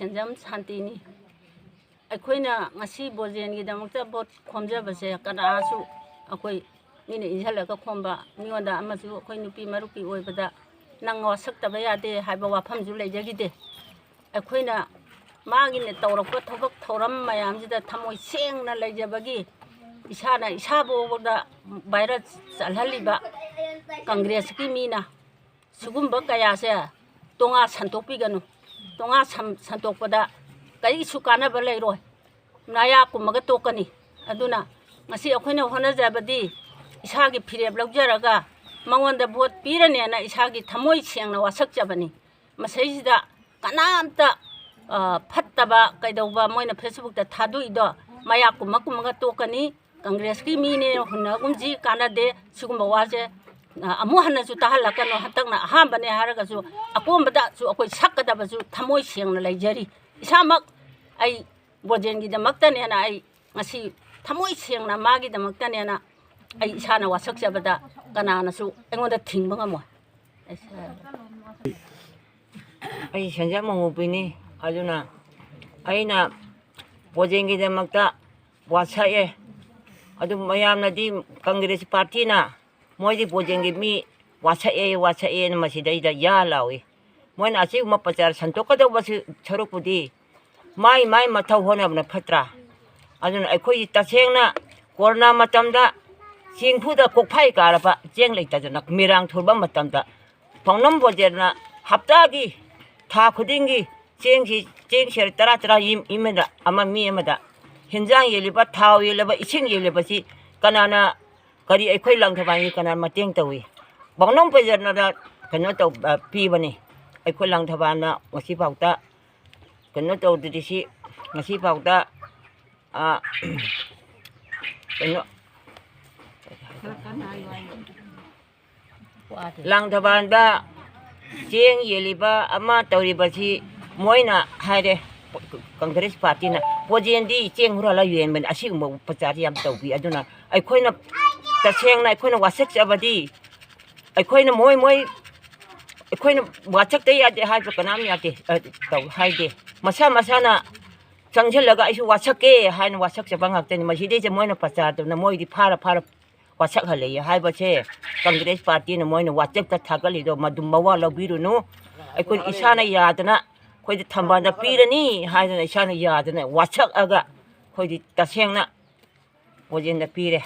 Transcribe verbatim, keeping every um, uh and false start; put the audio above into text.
ꯁꯦꯟꯖꯝ ꯁꯥꯟꯇꯤꯅꯤ꯫ ꯑꯩꯈꯣꯏꯅ ꯉꯁꯤ ꯕꯣꯖꯦꯟꯒꯤꯗꯃꯛꯇ ꯚꯣꯠ ꯈꯣꯝꯖꯕꯁꯦ ꯀꯅꯥꯁꯨ, ꯑꯩꯈꯣꯏ ꯃꯤꯅ ꯏꯟꯁꯤꯜꯂꯒ ꯈꯣꯝꯕ, ꯃꯤꯉꯣꯟꯗ ꯑꯃꯁꯨ, ꯑꯩꯈꯣꯏ ꯅꯨꯄꯤ ꯃꯔꯨꯞꯀꯤ ꯑꯣꯏꯕꯗ ꯅꯪ ꯋꯥꯁꯛꯇꯕ ꯌꯥꯗꯦ ꯍꯥꯏꯕ ꯋꯥꯐꯝꯁꯨ ꯂꯩꯖꯈꯤꯗꯦ꯫ ꯑꯩꯈꯣꯏꯅ ꯃꯥꯒꯤꯅ ꯇꯧꯔꯛꯄ ꯊꯕꯛ ꯊꯧꯔꯝ ꯃꯌꯥꯝꯁꯤꯗ ꯊꯃꯣꯏ ꯁꯦꯡꯅ ꯂꯩꯖꯕꯒꯤ ꯏꯁꯥꯅ ꯏꯁꯥ ꯐꯥꯎꯕꯗ ꯚꯥꯏꯔꯁ ꯆꯠꯍꯜꯂꯤꯕ ꯀꯪꯒ꯭ꯔꯦꯁꯀꯤ ꯃꯤꯅ ꯁꯤꯒꯨꯝꯕ ꯀꯌꯥꯁꯦ ꯇꯣꯉꯥ ꯁꯟꯇꯣꯛꯄꯤꯒꯅꯨ꯫ ꯇꯣꯉꯥ ꯁꯟ-, ꯁꯟꯇꯣꯛꯄꯗ ꯀꯔꯤꯁꯨ ꯀꯥꯟꯅꯕ ꯂꯩꯔꯣꯏ꯫ ꯅꯥꯌꯥ ꯀꯨꯝꯃꯒ ꯇꯣꯛꯀꯅꯤ꯫ ꯑꯗꯨꯅ ꯉꯁꯤ ꯑꯩꯈꯣꯏꯅ ꯍꯣꯠꯅꯖꯕꯗꯤ ꯏꯁꯥꯒꯤ ꯐꯤꯔꯦꯞ ꯂꯧꯖꯔꯒ ꯃꯉꯣꯟꯗ ꯚꯣꯠ ꯄꯤꯔꯅꯦꯅ ꯏꯁꯥꯒꯤ ꯊꯃꯣꯏ ꯁꯦꯡꯅ ꯋꯥꯁꯛꯆꯕꯅꯤ꯫ ꯃꯁꯩꯁꯤꯗ ꯀꯅꯥꯝꯇ, ꯑ, ꯐꯠꯇꯕ ꯀꯩꯗꯧꯕ ꯃꯣꯏꯅ Facebookꯇ ꯊꯥꯗꯣꯛꯏꯗꯣ ꯃꯌꯥ ꯀꯨꯝꯃ ꯀꯨꯝꯃꯒ ꯇꯣꯛꯀꯅꯤ꯫ ꯀꯪꯒ꯭ꯔꯦꯁꯀꯤ ꯃꯤꯅꯦ ꯍꯨꯟꯅꯒꯨꯝꯁꯤ, ꯀꯥꯟꯅꯗꯦ꯫ ꯁꯤꯒꯨꯝꯕ ꯋꯥꯁꯦ, ꯑ, ꯑꯃꯨꯛ ꯍꯟꯅꯁꯨ ꯇꯥꯍꯜꯂꯛꯀꯅꯨ꯫ ꯍꯟꯗꯛꯅ ꯑꯍꯥꯟꯕꯅꯦ ꯍꯥꯏꯔꯒꯁꯨ ꯑꯀꯣꯟꯕꯗꯁꯨ ꯑꯩꯈꯣꯏ ꯁꯛꯀꯗꯕꯁꯨ ꯊꯃꯣꯏ ꯁꯦꯡꯅ ꯂꯩꯖꯔꯤ꯫ ꯏꯁꯥꯃꯛ ꯑꯩ ꯕꯣꯖꯦꯟꯒꯤꯗꯃꯛꯇꯅꯦꯅ ꯑꯩ ꯉꯁꯤ ꯊꯃꯣꯏ ꯁꯦꯡꯅ ꯃꯥꯒꯤꯗꯃꯛꯇꯅꯦꯅ ꯑꯩ ꯏꯁꯥꯅ ꯋꯥꯁꯛꯆꯕꯗ ꯀꯅꯥꯅꯁꯨ ꯑꯩꯉꯣꯟꯗ ꯊꯤꯡꯕ ꯉꯝꯃꯣꯏ꯫ ꯑꯩ ꯁꯦꯟꯖꯝ ꯃꯉꯣꯄꯤꯅꯤ꯫ ꯑꯗꯨꯅ ꯑꯩꯅ ꯕꯣꯖꯦꯟꯒꯤꯗꯃꯛꯇ ꯋꯥꯁꯛꯑꯦ꯫ ꯑꯗꯨ ꯃꯌꯥꯝꯅꯗꯤ ꯀꯪꯒ꯭ꯔꯦꯁ ꯄꯥꯔꯇꯤꯅ ꯃꯣꯏꯗꯤ ꯕꯣꯖꯦꯟꯒꯤ ꯃꯤ ꯋꯥꯁꯛꯑꯦ, ꯋꯥꯁꯛꯑꯦꯅ ꯃꯁꯤꯗꯩꯗ ꯌꯥ ꯂꯥꯎꯏ꯫ ꯃꯣꯏꯅ ꯑꯁꯤꯒꯨꯝꯕ ꯄ꯭ꯔꯆꯥꯔ ꯁꯟꯗꯣꯛꯀꯗꯧꯕꯁꯨ ꯁꯔꯨꯛꯄꯨꯗꯤ ꯃꯥꯏ ꯃꯥꯏ ꯃꯊꯧ ꯍꯣꯠꯅꯕꯅ ꯐꯠꯇ꯭ꯔꯥ? ꯑꯗꯨꯅ ꯑꯩꯈꯣꯏꯒꯤ ꯇꯁꯦꯡꯅ ꯀꯣꯔꯣꯅꯥ ꯃꯇꯝꯗ ꯆꯦꯡꯐꯨꯗ ꯀꯣꯛꯐꯥꯏ ꯀꯥꯔꯕ, ꯆꯦꯡ ꯂꯩꯇꯗꯅ ꯃꯤꯔꯥꯡ ꯊꯨꯔꯕ ꯃꯇꯝꯗ ꯄꯥꯎꯅꯝ ꯕꯣꯖꯦꯟꯅ ꯍꯞꯇꯥꯒꯤ, ꯊꯥ ꯈꯨꯗꯤꯡꯒꯤ ꯆꯦꯡꯁꯤ, ꯆꯦꯡ ꯁꯦꯔ ꯇꯔꯥ ꯇꯔꯥ ꯏꯝ-, ꯏꯃꯗ ꯑꯃ ꯃꯤ ꯑꯃꯗ ꯍꯦꯟꯖꯥꯡ ꯌꯦꯜꯂꯤꯕ, ꯊꯥꯎ ꯌꯦꯜꯂꯤꯕ, ꯏꯁꯤꯡ ꯌꯦꯜꯂꯤꯕꯁꯤ ꯀꯅꯥꯅ, ꯀꯔꯤ ꯑꯩꯈꯣꯏ ꯂꯪꯊꯕꯥꯜꯒꯤ ꯀꯅꯥ ꯃꯇꯦꯡ ꯇꯧꯏ? ꯄꯥꯎꯅꯝ ꯕꯣꯖꯦꯟꯅꯗ ꯀꯩꯅꯣ ꯇꯧ-, ꯑ, ꯄꯤꯕꯅꯤ꯫ ꯑꯩꯈꯣꯏ ꯂꯪꯊꯕꯥꯜꯅ ꯉꯁꯤꯐꯥꯎꯗ ꯀꯩꯅꯣ ꯇꯧꯗ꯭ꯔꯤꯁꯤ, ꯉꯁꯤꯐꯥꯎꯗ, ꯑ, ꯀꯩꯅꯣ, ꯂꯥꯡꯊꯕꯥꯜꯗ ꯆꯦꯡ ꯌꯦꯜꯂꯤꯕ ꯑꯃ ꯇꯧꯔꯤꯕꯁꯤ ꯃꯣꯏꯅ ꯍꯥꯏꯔꯦ, ꯀꯪꯒ꯭ꯔꯦꯁ ꯄꯥꯔꯇꯤꯅ ꯕꯣꯖꯦꯟꯗꯤ ꯆꯦꯡ ꯍꯨꯔꯥꯜꯂ ꯌꯦꯟꯕꯅꯤ, ꯑꯁꯤꯒꯨꯝꯕ ꯎꯄꯆꯥꯔ ꯌꯥꯝ ꯇꯧꯕꯤ꯫ ꯑꯗꯨꯅ ꯑꯩꯈꯣꯏꯅ ꯇꯁꯦꯡꯅ ꯑꯩꯈꯣꯏꯅ ꯋꯥꯁꯛꯆꯕꯗꯤ ꯑꯩꯈꯣꯏꯅ ꯃꯣꯏ ꯃꯣꯏ ꯑꯩꯈꯣꯏꯅ ꯋꯥꯁꯛꯇ ꯌꯥꯗꯦ ꯍꯥꯏꯕ ꯀꯅꯥꯝ ꯌꯥꯗꯦ, ꯑ, ꯇꯧ ꯍꯥꯏꯗꯦ꯫ ꯃꯁꯥ ꯃꯁꯥꯅ ꯆꯪꯁꯤꯜꯂꯒ ꯑꯩꯁꯨ ꯋꯥꯁꯛꯀꯦ ꯍꯥꯏꯅ ꯋꯥꯁꯛꯆꯕ ꯉꯥꯛꯇꯅꯤ꯫ ꯃꯁꯤꯗꯩꯁꯤꯗ ꯃꯣꯏꯅ ꯄ꯭ꯔꯆꯥꯔ ꯇꯧꯅ ꯃꯣꯏꯗꯤ ꯐꯥꯔ ꯐꯥꯔ ꯋꯥꯁꯛꯍꯜꯂꯛꯏ ꯍꯥꯏꯕꯁꯦ ꯀꯪꯒ꯭ꯔꯦꯁ ꯄꯥꯔꯇꯤꯅ ꯃꯣꯏꯅ ꯋꯥꯆꯦꯞꯇ ꯊꯥꯒꯠꯂꯤꯗꯣ ꯃꯗꯨ ꯃꯋꯥ ꯂꯧꯕꯤꯔꯨꯅꯨ꯫ ꯑꯩꯈꯣꯏ ꯏꯁꯥꯅ ꯌꯥꯗꯅ ꯑꯩꯈꯣꯏꯗꯤ ꯊꯝꯕꯥꯜꯗ ꯄꯤꯔꯅꯤ ꯍꯥꯏꯗꯅ ꯏꯁꯥꯅ ꯌꯥꯗꯅ ꯋꯥꯁꯛꯑꯒ ꯑꯩꯈꯣꯏꯗꯤ ꯇꯁꯦꯡꯅ ꯄꯣꯖꯦꯟꯗ ꯄꯤꯔꯦ꯫